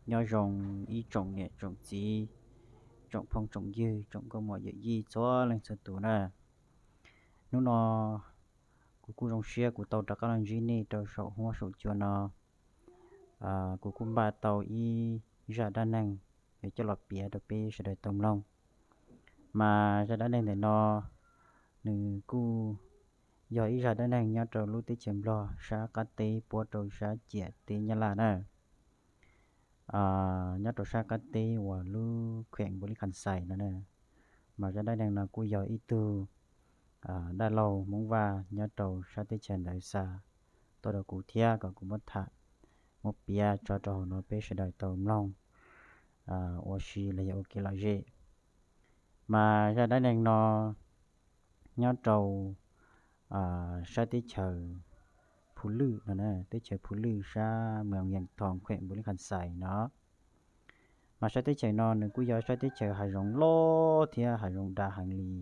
Nyob zoo ib tsoom niam tsoom txiv, tsoom phooj tsoom ywg, tsoom nkauj muam yawm yij txhua leej txhua tus na. Hnub no kuv kuj zoo siab kuv tau rov qab los ntsib nej rau saum huab saum cua no. Kuv kuj npaj tau ib zaj dab neeg yuav coj los piav rau peb sawv daws tau mloog. Mas zaj dab neeg ntawm no nws kuj yog ib zaj dab neeg nyob rau lub teb chaws Nplog sab qab teb puab rau sab ciam teb Nyab Laj na. Nyob rau sab qab teb uas lub khueem Npaus Lis Khas Xais no na. Mas zaj dab neeg no kuj yog ib tug dab laug Hmoob Vaj nyob rau sab teb chaws ntawd xa tuaj rau kuv thiab kom kuv muab tham, muab piav tso rau hauv no peb sawv daws tau mloog ua si los yog ua kev lom zem. Mas zaj dab neeg no nyob rau sab teb chaws Phu Lwj no, teb chaws Phu Lwj sab moos Yees Thoo khueem Npaus Lis Khas Xais no. Mas sab teb chaws no nws kuj yog sab teb chaws hav zoov loj thiab hav zoov dav heev li.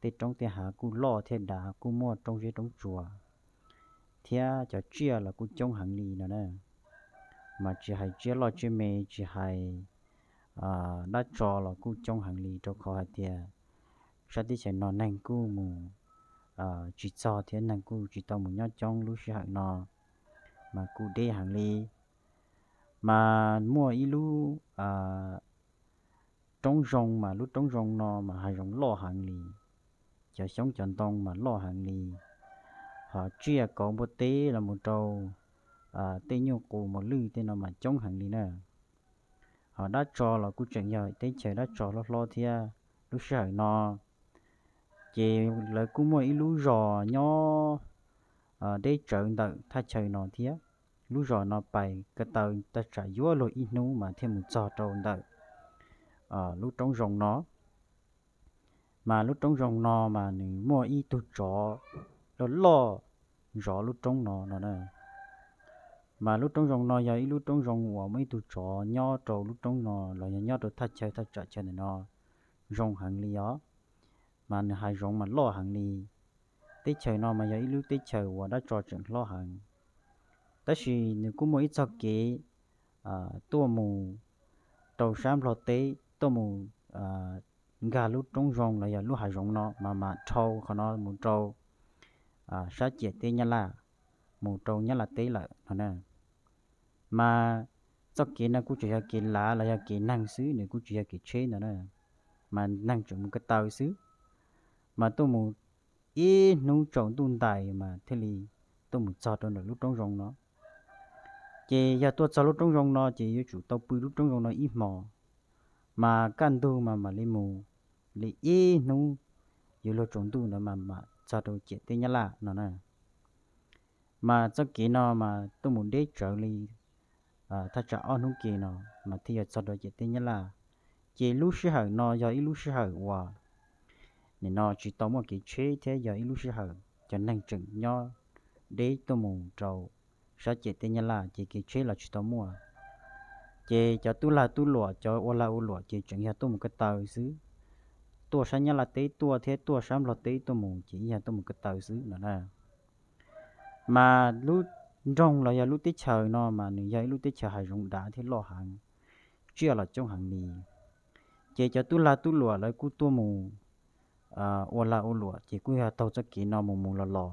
Tej roob tej hav kuj loj thiab dav, kuj muaj roob zeb roob tsuas, thiab cov tsiaj los kuj coob heev li no na. Mas tsis hais tsiaj loj tsiaj me, tsis hais dab tso los kuj coob heev li, rau qhov hais tias sab teb chaws no neeg kuj mus tsis txog thiab neeg kuj tsis tau mus nyob coob lub sij hawm no, mas kuj deb heev li. Mas muaj ib lub roob zoo, mas lub roob zoo no mas hav zoov loj heev li, cov xyoob cov ntoo mas loj heev li, ho tsiaj kauv npua teb los mus rau tej nyuj qus mos lwj tej no mas coob heev li na. Ho dab tso los kuj tseem yog teb chaws dab tso hlob hlob thiab. Lub sij hawm no ces lawv kuj muaj ib lub zos nyob deb tsawv ntawm thaj chaw no thiab. Lub zos no pais ko taw tag tsam yuav luag ib hnub mas thiaj mus txog rau ntawm lub roob zoo no. Mas lub roob zoo no mas nws muaj ib tug tsov loj loj zov lub roob no no na. Mas lub roob zoo no yog ib lub roob zoo uas muaj ib tug tsov nyob rau lub roob no los yog nyob rau thaj chaw thaj tsam chaw ntawm no zoo heev li os. Mas nws hav zoov mas loj heev li. Teb chaws no mas yog ib lub teb chaws uas dab tso tseem hlob heev. Tab sis nws kuj muaj ib txoj kev tuaj mus rau sab Nplog teb, tuaj mus nkag lub roob zoo los yog lub hav zoov no mas mam dhau qhov no mus rau sab ciam teb Nyab Laj, mus rau Nyab Laj teb lawm no na. Mas txoj kev no kuj tseem yog kev lav los yog kev neeg xwb, nws kuj tsis yog kev tsheb ntag na. Mas neeg tseem mus ko taw xwb. Mas tuaj mus ib hnub tsaus ntuj ntais mas thiaj li tuaj mus txog rau ntawm lub roob zoo no. Ces yog tuaj txog lub roob zoo no ces yuav tsum tau pw lub roob zoo no ib hmos, mas kaj ntug mas mam li mus li ib hnub, yuav luag tsaus ntuj ntawd mas mam txog rau ciam teb Nyab Laj no na. Mas txoj kev no mas tuaj mus deb tsawv li thaj tsam ob hnub ke no mas thiaj yog txog rau ciam teb Nyab Laj. Ces lub sij hawm no yog ib lub sij hawm uas nim no tsis tau muaj kev tsheb thiab yog ib lub sij hawm cov neeg tseem nyob deb tuaj mus rau sab ciam teb Nyab Laj ces kev tsheb los tsis tau muaj. Ces cov tub lag tub luam, cov ua lag ua luam ces tseem yog tuaj mus ko taw xwb. Tuaj sab Nyab Laj teb tuaj thiab tuaj sab Nplog teb tuaj mus ces yog tuaj mus ko taw xwb no na. Mas lub nroog los yog lub teb chaws no mas nws yog ib lub teb chaws hav zoov dav thiab loj heev, tsiaj los coob heev li. Ces cov tub lag tub luam lawv kuj tuaj mus ua lag ua luam ces kuj yog taug txoj kev no mus mus los los,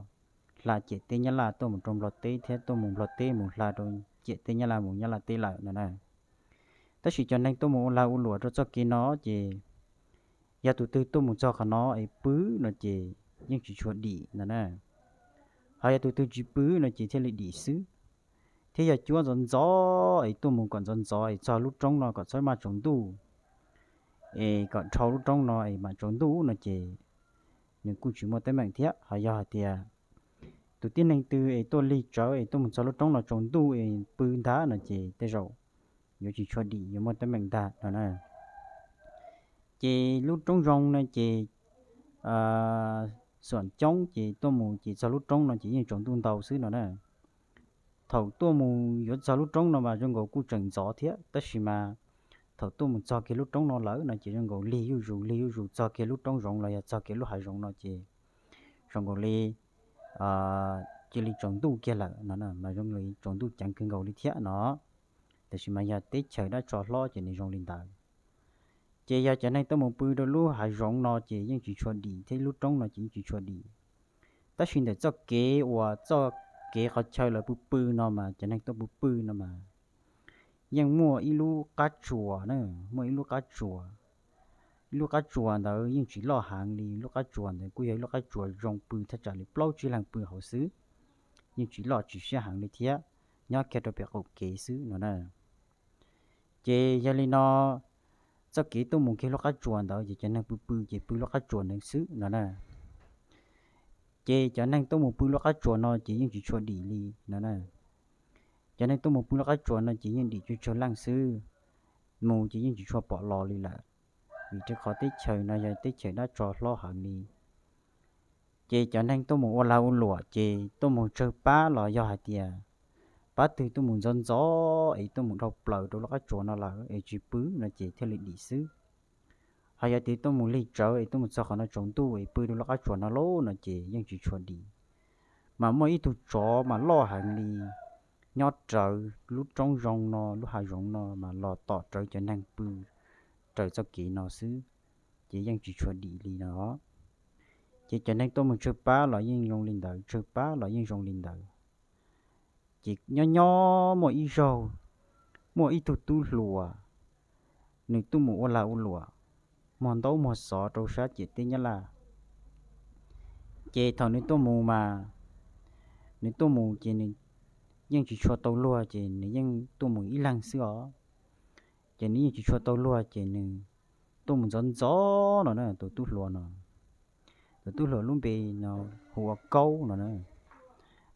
hla ciam teb Nyab Laj tuaj mus rau Nplog teb thiab tuaj mus Nplog teb mus hla rau ciam teb Nyab Laj mus Nyab Laj teb lawm no na. Tab sis cov neeg tuaj mus ua lag ua luam rau txoj kev no ces yog tus twg tuaj mus txog qhov no es pw no ces yeej tsis tshua dim ntag na. Ho yog tus twg tsis pw no ces thiaj li dim xwb. Thiab yog cuab ntxov ntxov es tuaj mus kom ntxov ntxov es txog lub roob no kom txhob maj tsaus ntuj, es kom dhau lub roob no es mam tsaus ntuj no ces nws kuj tsis muaj teeb meem thiab. Ho yog hais tias tus tib neeg twg es tuaj lig tsawv es tuaj mus txog lub roob no tsaus ntuj es pw ntag no ces tej zaum yuav tsis tshua dim, yuav muaj teeb meem ntag no na. Ces lub roob zoo no ces xuam coob ces tuaj mus ces txog lub roob no ces yeej tsaus ntuj ntau xwb no na. Thaum tuaj mus yuav txog lub roob no mas zoo nkaus kuj tseem ntxov thiab, tab sis mas thaum tuaj mus txog kiag lub roob no lawm no ces zoo nkaus lig zuj zus lig zuj zus, txog kiag lub roob zoov los yog txog kiag lub hav zoov no ces zoo nkaus li cia li tsaus ntuj kiag lawm no, mas zoo nkaus li tsaus ntuj ceev kawg nkaus li thiab no. Tiam sis mas yog teb chaws dab tsov hlob ces nws zoo li ntawd. Ces yog cov neeg tuaj mus pw rau lub hav zoov no ces yeej tsis tshua dim thiab, lub roob no ces yeej tsis tshua dim. Tab sis ntawm txoj kev uas txoj kev qhov chaw lawv pw pw no mas cov neeg tuaj pw pw no mas yeej muaj ib lub qab tsuas na, muaj ib lub qab tsuas. Ib lub qab tsuas ntawd yeej tsis loj heev li, lub qab tsuas ntawd kuj yog ib lub qab tsuas zoo pw thaj tsam li plaub tsib leeg pw hauv xwb, yeej tsis loj tsis siab heev li thiab, nyob kiag rau pem qaum kev xwb no na. Ces yog li no, txoj kev tuaj mus kiag lub qab tsuas ntawd ces cov neeg pw pw ces pw lub qab tsuas ntawd xwb no na. Ces cov neeg tuaj mus pw lub qab tsuas no ces yeej tsis tshua dim li no na. Cov neeg tuaj mus pw lub qab tsuas no ces yeej dim tsawg tsawg leej xwb, mus ces yeej tsis tshua pom los li lawm, vim rau qhov teb chaws no yog teb chaws dab tsov hlob heev li. Ces cov neeg tuaj mus ua lag ua luam ces tuaj mus tsawg pab los yog hais tias pab twg tuaj mus ntxov ntxov es tuaj mus dhau plaws rau lub qab tsuas no lawm es tsis pw no ces thiaj li dim xwb. Ho yog tias tuaj mus lig tsawv es tuaj mus txog qhov no tsaus ntuj es pw rau lub qab tsuas no lauj no ces yeej tsis tshua dim. Mas muaj ib tug tsov mas loj heev li nyob rawv lub roob zoov no, lub hav zoov no mas los tom rawv cov neeg pw raws txoj kev no xwb, ces yeej tsis tshua dim li no. Ces cov neeg tuaj mus tsawg pab los yeej zoo li ntawd, tsawg pab los yeej zoo li ntawd. Ces nyob nyob muaj ib zaug, muaj ib tug tub hluas, nws tuaj mus ua lag ua luam, muag ntaub muag xov rau sab ciam teb Nyab Laj. Ces thaum nws tuaj mus mas, nws tuaj mus ces nws yeej tsis tshua tau luag ces nws yeej tuaj mus ib leeg xwb os. Ces nws yeej tsis tshua tau luag ces nws tuaj mus ntxov ntxov no na, tus tub hluas no. Tus tub hluas lub npe no hu ua Kaub no na.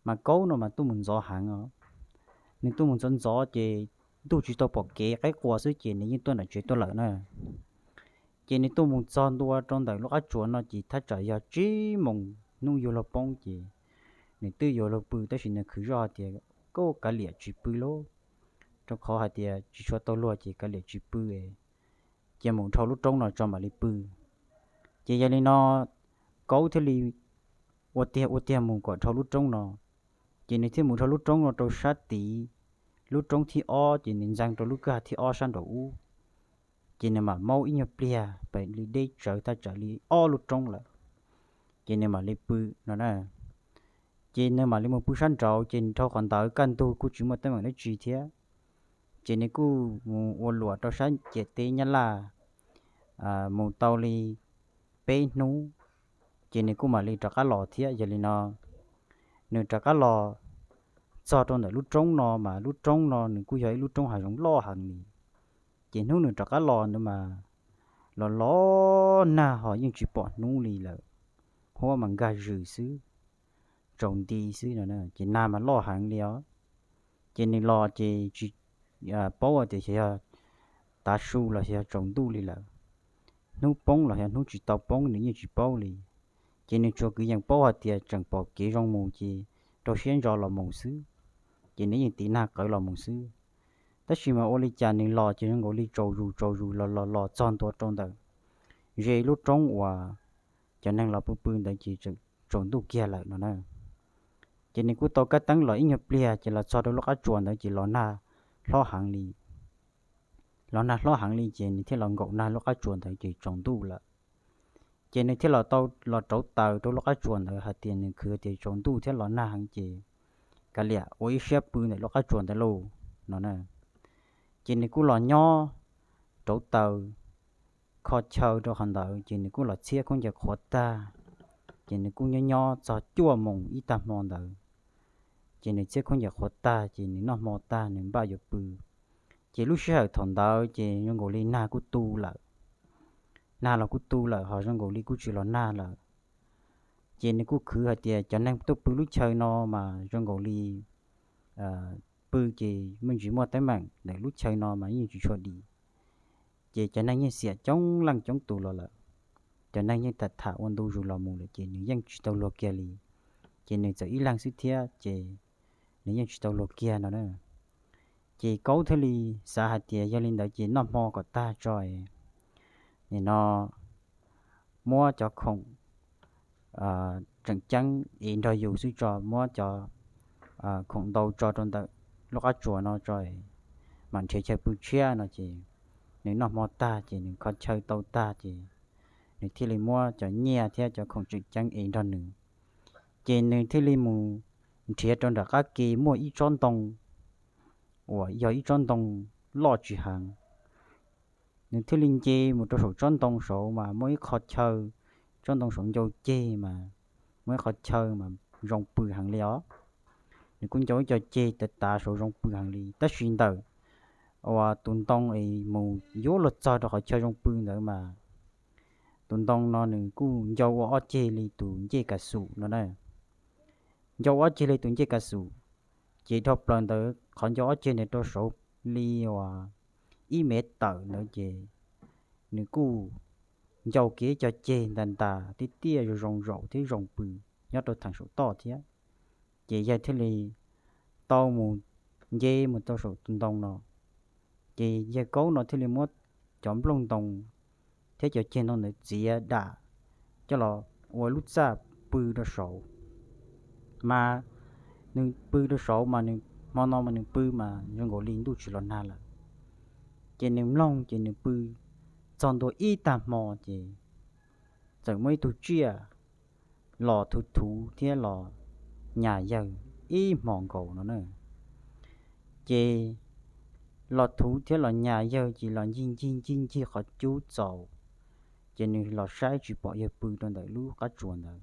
Mas Kaub no mas tuaj mus ntxov heev os. Nws tuaj mus ntxov ntxov ces ntuj tsis tau pom kev, qaib qua xwb ces nws yeej tuaj nram tsev tuaj lawm na. Ces nws tuaj mus txog ntua rau ntawm lub qab tsuas no ces thaj tsam yog tsib moos hnub yuav luag poob ces nws twb yuav luag pw tab sis nws khwv zoj hais tias, Kaub, kav liam tsis pw lauj, rau qhov hais tias tsis tshua tau luag ces kav liam tsis pw, cia mus dhau lub roob no tso mam li pw. Ces yog li no Kaub thiaj li ua tiag ua tiag mus kom dhau lub roob no. Ces nws thiaj mus dhau lub roob no rau sab tid, lub roob thib ob ces nws ntxeev rau lub kwj ha thib ob sab nraum ub. Ces nws mam maub ib nyuag pliag pem li deb tsawv thaj tsam li ob lub roob lawm, ces nws mam li pw no na. Ces nws mam li mus pw sab nraud ces nws dhau qhov ntawd kaj ntug kuj tsis muaj teeb meem dab tsi thiab. Ces nws kuj mus ua luam rau sab ciam teb Nyab Laj mus tau li peb hnub, ces nws kuj mam li rov qab los thiab. Yog li no nws rov qab los txog rau ntawm lub roob no mas lub roob no nws kuj yog ib lub roob hav zoov loj heev li. Ces hnub nws rov qab los ntawd mas los los nag ho yeej tsis pom hnub li lawm, huab mas nkag zws xwb, tsaus nti xwb no. Ces nag mas loj heev li os. Ces nws los ces tsis paub tias xyov yog tav su los xyov yog tsaus ntuj li lawm, hnub poob los xyov hnub tsis tau poob nws yeej tsis paub li. Ces nws tsuas kwv yees paub hais tias tseem pom kev zoo mus ces rau siab ntso los mus xwb, ces nws yeej tiv nag qawv los mus xwb. Tab sis mas ua li cas nws los ces zoo nkaus li tsaus zus tsaus zus los los los txog ntua rau ntawm ze lub roob uas cov neeg los pw pw ntawd ces tsaus ntuj kiag lawm no na. Ces nws kuj tau kab teeb los ib nyuag pliag ces los txog rau lub qab tsuas ntawd ces los nag hlob heev li. Los nag hlob heev li ces nws thiaj los nkaum nag lub qab tsuas ntawd ces tsaus ntuj lawm. Ces nws thiaj los tau los rauv taws rau lub qab tsuas ntawd hais tias nws khwv tias tsaus ntuj thiab los nag heev ces kav liam ua ib siab pw ntawm lub qab tsuas ntawd lauj no na. Ces nws kuj los nyob rauv taws kho chaw rau qhov ntawd ces nws kuj los txhiab khaub ncaws qhuav tag. Ces nws kuj nyob nyob txog cuaj moos ib tag hmo ntawd, ces nws txhiab khaub ncaws qhuav tag ces nws noj hmo tag nws npaj yuav pw. Ces lub sij hawm thaum ntawd ces zoo nkaus li nag kuj tu lawm, nag los kuj tu lawm ho zoo nkaus li kuj tsis los nag lawm. Ces nws kuj khwv hais tias cov neeg tuaj pw lub chaw no mas zoo nkaus li pw ces muaj ntsis muaj teeb meem ntawm lub chaw no mas yeej tsis tshua dim. Ces cov neeg yeej xiam coob leej coob tus los lawm, cov neeg yeej tham tham ua ntu zus los mus lawm ces nws yeej tsis tau luag kiag li. Ces nws txawm ib leeg xwb thiab ces nws yeej tsis tau luag kiag no na. Ces Kaub thiaj li xav hais tias yog li ntawd ces noj hmo kom tag tso, nim no muab cov khoom tseem ceeb es nrog yus xwb tso, muab cov khoom ntau tso rau ntawm lub qab tsuas no tso, mam nrhiav chaw pw tshiab no ces nws noj hmo tag ces nws kho chaw tau tag ces nws thiaj li muab cov nyiaj thiab cov khoom tseem ceeb es nrog nws. Ces nws thiaj li mus nrhiav rau nram qab ke muaj ib tsob ntoo uas yog ib tsob ntoo loj tsis heev. Nws thiaj li nce mus rau saum tsob ntoo saud mas muaj ib qho chaw, tsob ntoo saud ncau ceg mas muaj ib qho chaw mas zoo pw heev li os. Nws kuj ncau ib co ceg tav tav saud zoo pw heev li, tab sis ntawm uas tus ntoo es mus yuav luag txog rau qhov chaw zoo pw ntawd mas tus ntoo no nws kuj ncau ua ob ceg li tus ncej kas xum no na. Ncau ob ceg li tus ncej kas xum, ces dhau plaws ntawd qhov ncau ob ceg ntawd rau saud li uas ib mev tawm ntawd ces nws kuj ncau kiag ib co ceg ntas ntas tiaj tiaj zoo zoo zaum thiab zoo pw nyob rau theem saum toj thiab. Ces yawg thiaj li tau mus nce mus tau saum tus ntoo no. Ces yawg Kaub no thiaj li muab cov nplooj ntoo thiab cov ceg ntoo ntawd txiav dam coj los ua lub txaj pw rau saud. Mas nws pw rau saud mas nws hmo no mas nws pw mas zoo nkaus li ntuj tsis los nag lawm. Ces nws mloog ces nws pw txog ntua ib tag hmo ces txawm muaj ib tug tsiaj los thuv thuv thiab los nyas yawg ib hmos nkaus no na. Ces los thuv thiab los nyas yawg ces los ncig ncig ncig ncig qhov cub txaus, ces nws los saib tsis pom yawg pw rau ntawm lub qab tsuas ntawd.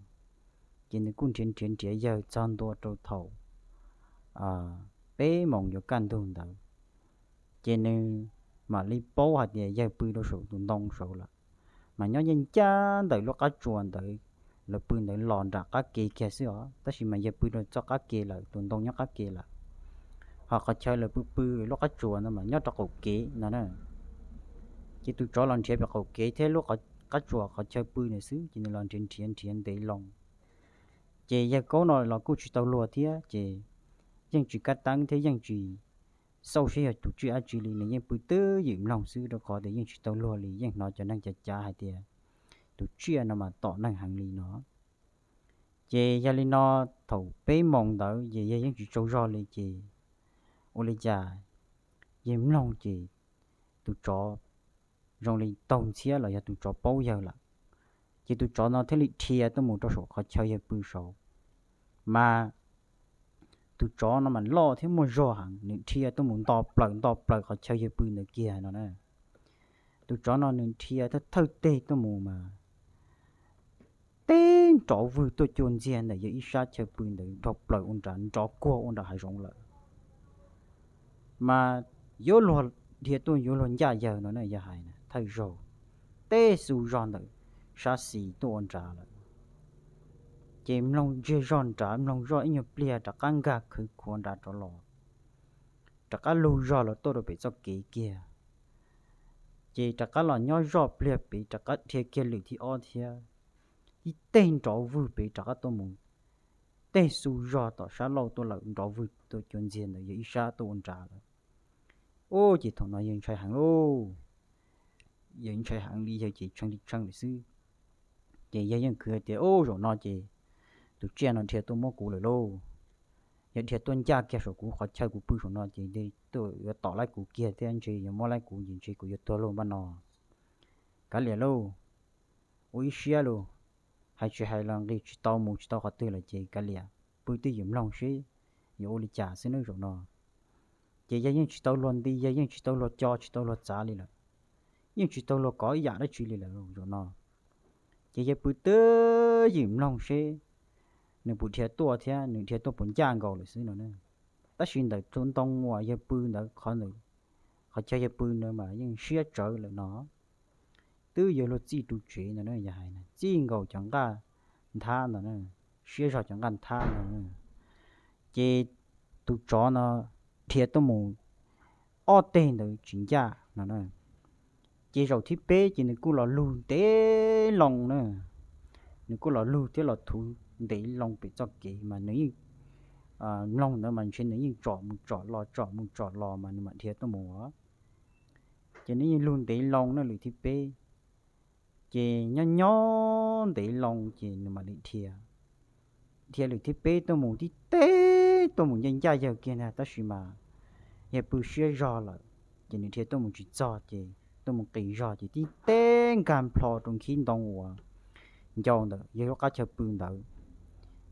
Ces nws kuj nrhiav nrhiav nrhiav yawg txog ntua rau thaum peb moos yuav kaj ntug ntawd, ces nws mam li paub hais tias yawg pw rau saum tus ntoo saud lawm. Mas nyob ncaj ncaj ntawm lub qab tsuas ntawd, lawv pw ntawd los nram qab ke kiag xwb os, tab sis mas yawg pw rau txoj qab ke lawm, tus ntoo nyob qab ke lawm. Ho qhov chaw lawv pw pw lub qab tsuas no mas nyob rau qaum kev no na. Ces tus tsov los nrhiav pem qaum kev thiab lub qab tsuas qhov chaw pw ntawd xwb, ces nws los nrhiav nrhiav nrhiav ntev loo. Ces yawg Kaub no los kuj tsis tau luag thiab, ces yeej tsis kab teeb thiab yeej tsis xauj seb yog tus tsiaj dab tsi li, nws yeej pw twj ywm mloog xwb, rau qhov tias yeej tsis tau luag li, yeej hnov cov neeg cav cav hais tias tus tsiaj no mas tom neeg heev li no. Ces yog li no, thaum peb moos ntawd ces yawg yeej tsis tsaug zog li, ces ua li cas yawg mloog ces tus tsov zoo li taug ntxhiab los yog tus tsov paub yawg lawm. Ces tus tsov no thiaj li dhia tuaj mus rau saum qhov chaw yawg pw saud. Mas tus tsov no mas loj thiab muaj zog heev, nws dhia tuaj mus nto plaws nto plaws qhov chaw yawg pw ntawd kiag no na. Tus tsov no nws dhia thawj thawj teg tuaj mus mas teb nrov vwg tuaj cua ntxiag ntawm yawg ib sab chaw pw ntawd dhau plaws ua nrad, nrov kuag ua nram hav zoov lawm. Mas yuav luag dhia tuaj yuav luag ncaj yawg no na, yawg hais na, thawj zaug teb xu zog ntawm sab xis tuaj ua nrad lawm. Ces mloog ntsiag zog nrad, mloog zoj ib nyuag pliag rov qab nkag khwv khuav nrad rov los, rov qab lug zog los tuaj rau pem txoj kev kiag. Ces rov qab los nyob zoj pliag pem, rov qab dhia kiag lwm thib ob thiab, ib teg nrov vwg pem rov qab tuaj mus, teb xu zog tom sab laug tuaj lawm, nrov vwg tuaj cua ntxiag ntawm yawg ib sab tuaj ua nrad lawm. Ub, ces thaum no yawg ntshai heev lauj, yawg ntshai heev li, yawg ces tshee li tshee lawm xwb. Ces yawg yeej khwv hais tias, ub, zaum no ces tus tsiaj no dhia tuaj muab kuv lawm lauj. Yog dhia tuaj ncaj kiag saum kuv qhov chaw kuv pw saum no ces tuaj yuav tom laib kuv kiag thiab ntshe yuav muab laib kuv ces ntshe kuv yuav tuag lauj npaj no. Kav liam lauj, ua ib siab lauj, hais tsis hais los nqis tsis tau mus tsis tau qhov twg lawm ces kav liam, pw twj ywm mloog seb yuav ua li cas xwb nawb zaum no. Ces yawg yeej tsis tau luag nti, yawg yeej tsis tau luag co, tsis tau luag txav li lawm, yeej tsis tau luag kov ib yam dab tsi li lawm zaum no. Ces yawg pw twj ywm mloog seb nws puas dhia tuaj thiab nws dhia tuaj puas ncaj nkaus lawm xwb no na. Tab sis ntawm tus ntoo uas yawg pw ntawd, qhov ntawd, qhov chaw yawg pw ntawd mas yeej siab tsawv lawm no. Twb yuav luag txij ru tsev ntawd na, yawg hais na, txij nkaus cov nqaj nthab ntawd na, siab zog cov nqaj nthab ntawd na. Ces tus tsov no dhia tuaj mus ob teg ntawd tsis ncaj no na. Ces zaum thib peb ces nws kuj los lug ntev loo na, nws kuj los lug thiab los thuv ntev loo pem txoj kev mas nws yeej mloog ntawd mas ntshe nws yeej tsom mus tsom los tsom mus tsom los mas nws mam dhia tuaj mus. Ces nws yeej lug ntev loo na lwm thib peb, ces nyob nyob ntev loo ces nws mam li dhia, dhia lwm thib peb tuaj mus tib teg tuaj mus ncaj ncaj yawg kiag na, tab sis mas yawg pw siab zog lawm, Ces nws dhia tuaj mus tsis txog ces tuaj mus qis zog ces tib teg nkag nplho rau nkhib ntoo uas ncau ntawm yawg lub qab chaw pw ntawd.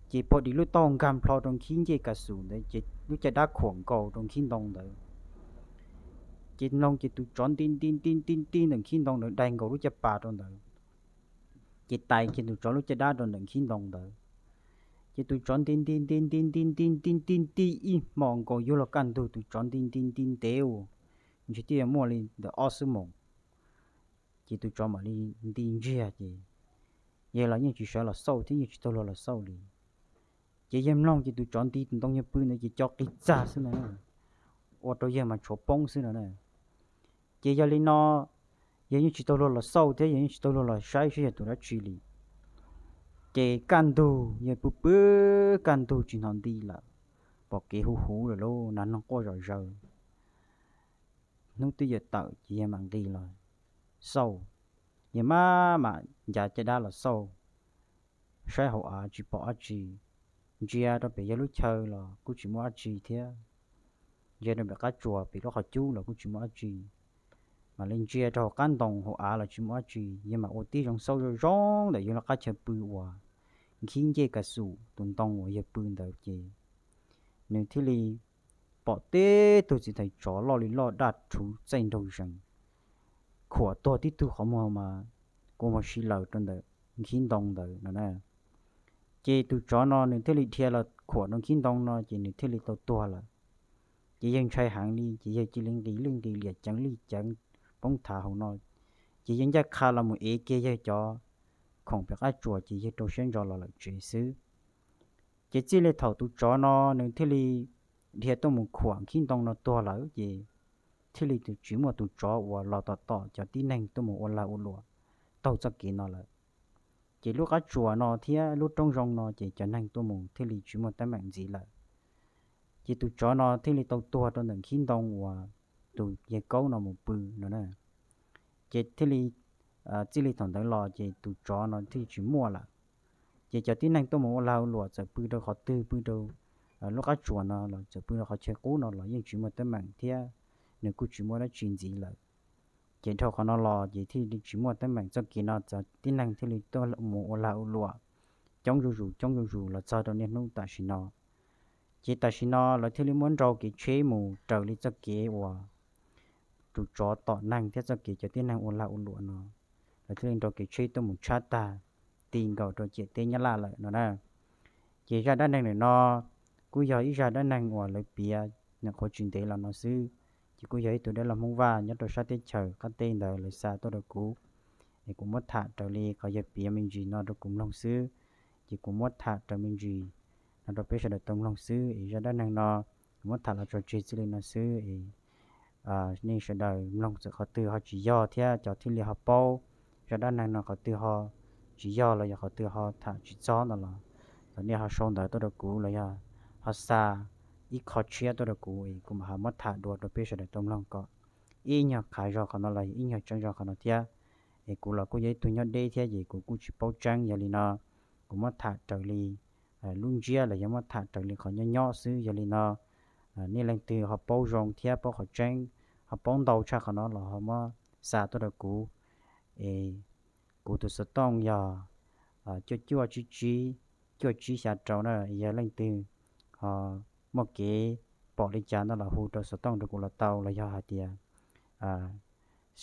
Ces pom dim lub taub hau nkag nplho rau nkhib ncej ka xus ntawd ces lub caj dab khuam nkaus rau nkhib ntoo ntawd. Ces mloog ces tus tsov nti nti nti nti nti ntawm nkhib ntoo ntawd dai nkaus lub caj pas rau ntawd. Ces tais kiag tus tsov lub caj dab rau ntawm nkhib ntoo ntawd. Ces tus tsov nti nti nti nti nti nti nti nti nti ib hmo nkaus yuav luag kaj ntug tus tsov nti nti nti ntev u, ntshe twb yuav muaj li ntawm ob xuab moos. Ces tus tsov mam li nti ntsiag ces yawg los yeej tsis sawv los xauj thiab yeej tsis tau luag los xauj li. Ces yawg mloog ces tus tsov nti tus ntoo yawg pw ntawd ces co qis txag xwb no, ua rau yawg mas tshuav poob xwb no na. Ces yog li no, yawg yeej tsis tau luag los xauj thiab yawg yeej tsis tau luag los saib seb yog tus dab tsi li. Ces kaj ntug yawg pw pw, kaj ntug tsis hnov nti lawm, pom kev huv huv lawm lauj, nas noog quaj zom zaws. Hnub twb yuav tawm ces yawg mam nqis los xauj. Yawg mam mam ncav caj dab los xauj, saib hauv av tsis pom dab tsi. Ntsia rau pem yawg lub chaw los kuj tsis muaj dab tsi thiab. Ntsia rau pem qab tsuas pem lub qhov cub los kuj tsis muaj dab tsi. Mam li ntsia rau hauv qab ntoo hauv av los tsis muaj dab tsi, yawg mam ua tib zoo xauj zoo zoo ntawm yawg lub qab chaw pw uas nkhib ncej ka xus tus ntoo uas yawg pw ntawd ces nws thiaj li pom tib tug txiv thais tsov loj li loj daj rhuv txaij nraug zees, khuam tuag tib tug qhov muag mas kua muag si lawm rau ntawm nkhib ntoo ntawd no na. Ces tus tsov no nws thiaj li dhia los khuam rau nkhib ntoo no ces nws thiaj li tau tuag lawm. Ces yawg ntshai heev li ces yawg cia li nqis lwj nqis liam ceev lwj ceev poob thav hauv no. Ces yawg ncaj qha los mus ev kiag yawg cov khoom pem qab tsuas ces yawg rau siab ntso los lawm tsev xwb. Ces txij li thaum tus tsov no nws thiaj li dhia tuaj mus khuam nkhib ntoo no tuag lawm ces thiaj li tsis muaj tus tsov uas los tom tom cov tib neeg tuaj mus ua lag ua luam taug txoj kev no lawm. Ces lub qab tsuas no thiab lub roob zoo no ces cov neeg tuaj mus thiaj li tsis muaj teeb meem ntxiv lawm. Ces tus tsov no thiaj li tau tuag rau ntawm nkhib ntoo uas tus yawg kaub no mus pw no na. Ces thiaj li txij li thaum ntawd los ces tus tsov no thiaj tsis muaj lawm. Ces cov tib neeg tuaj mus ua lag ua luam txawm pw rau qhov twg, pw rau lub qab tsuas no los txawm pw rau qhov chaw qub no los yeej tsis muaj teeb meem thiab nws kuj tsis muaj dab tsi ntxiv lawm. Ces dhau qhov no los ces thiaj li tsis muaj teeb meem txoj kev no, cov tib neeg thiaj li tuaj mus ua lag ua luam coob zuj zus coob zuj zus los txog rau niaj hnub tam sim no. Ces tam sim no lawv thiaj li muab nrau kev tsheb mus raws li txoj kev uas tus tsov tom neeg thiab txoj kev cov tib neeg ua lag ua luam no, lawv thiaj li nrau kev tsheb tuaj mus tshab tag ti nkaus rau ciam teb Nyab Laj lawm no na. Ces zaj dab neeg ntawm no kuj yog ib zaj dab neeg uas lawv piav nyuam qhuav tsis ntev los no xwb, ces kuj yog ib tug dab laug Hmoob Vaj nyob rau sab teb chaws qab teb ntawd lawv xa tuaj rau kuv, es kuv muab tham raws li qhov yawg piav me ntsis no rau kuv mloog xwb. Ces kuv muab tham raws me ntsis no rau peb sawv daws tau mloog xwb. Es zaj dab neeg no kuv muab tham los tso tseg txij li no xwb es nej sawv daws mloog txawm qhov twg ho tsis yog thiab cov thiaj li ho paub zaj dab neeg no qhov twg ho tsis yog los yog qhov twg ho tham tsis txog no los, los nej ho sau ntawv tuaj rau kuv los yog ho xa ib qho tshiab tuaj rau kuv es kuv mam ho muab tham dua rau peb sawv daws tau mloog kom ib nyuag qhav zog qhov no los yog ib nyuag tseeb zog qhov no thiab. Es kuv los kuj yog ib tug nyob deb thiab ces kuv kuj tsis paub tseeb, yog li no kuv muab tham raws li lub ntsiab los yog muab tham raws li qhov nyob nyob xwb. Yog li no nej leej twg ho paub zoo thiab paub qhov tseeb, ho paub ntau tshaj qhov no los ho muab xa tuaj rau kuv. Es kuv tus xov tooj yog cuaj cuaj tsib tsib cuaj tsib xya rau na. Yog leej twg ho muaj kev pom li cas no los hu rau xov tooj rau kuv los tau, los yog hais tias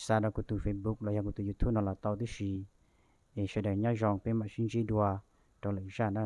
xa rau kuv tus Facebook los yog kuv tus YouTube no los tau tib si. Es sawv daws nyob zoo, peb mam sib ntsib dua rau lwm zaj na.